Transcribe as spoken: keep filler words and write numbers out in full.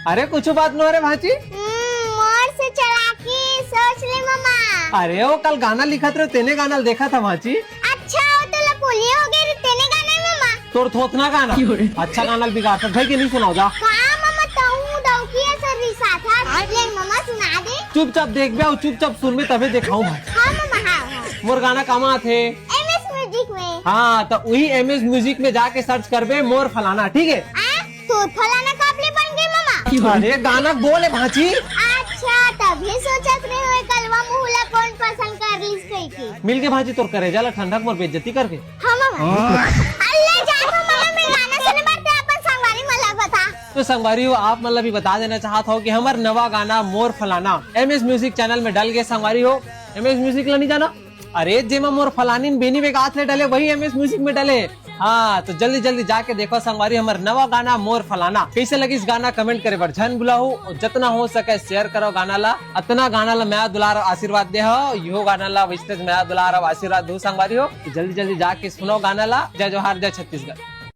अरे कुछ बात नो रे भांची। हम्म, मोर से चलाकी सोच ले ममा। अरे वो कल गाना लिखत रहे, तेने गाना ल देखा था भांची। अच्छा, वो तो लपोलिया हो गए रे, तेने गाना है ममा। तोर थोथना गाना। अच्छा गाना ल बिगाड़त भाई के नहीं सुनाओ जा। का ममा, तहूँ डौकी ऐसा रिसा था। ले ममा सुना दे। चुपचाप देखबे अउ चुपचाप सुनबे तभे देखाऊं भाई। हाँ ममा, हाँ, हाँ। मोर गाना कामा आथे? एमएस म्यूजिक में। हाँ, तो वही एमएस म्यूजिक में जाके सर्च करबे मोर फलाना, ठीक है? आ? तोर फलाना काबले बन गए ममा? अरे गाना बोले भांची। अच्छा, तभी सोचत रहे हुए कलवा मुहला कौन पसंद कर लिस कही के। मिल के भांची तोर करेजा ला ठंडक मोर बेइज्जती करके। हाँ ममा। अल्ले जा तो ममा, मैं गाना सुने बर ते अपन संगवारी मन ला बता। तो संगवारी हो, आप मन ला भी बता देना चाहत हो कि हमर नवा गाना मोर फलाना एमएस म्यूजिक चैनल में डल गए संगवारी हो। एमएस म्यूजिक ला नहीं जाना? अरे जेमा मोर फलानी बेनी बेगात ले डले वही एमएस म्यूजिक में डले। हाँ, तो जल्दी जल्दी जाके देखो संगवारी हमर नवा गाना मोर फलाना। कैसे लगिस गाना कमेंट करे बर झन भुलाहू, और जतना हो सके शेयर करो गाना ला। अतना गाना ला मया दुलार आशीर्वाद दे हो, यो गाना ला वैसे मया दुलार आशीर्वाद दू संगवारी हो। तो जल्दी जल्दी जाके सुनो गाना ला। जय जोहार, जय छत्तीसगढ़।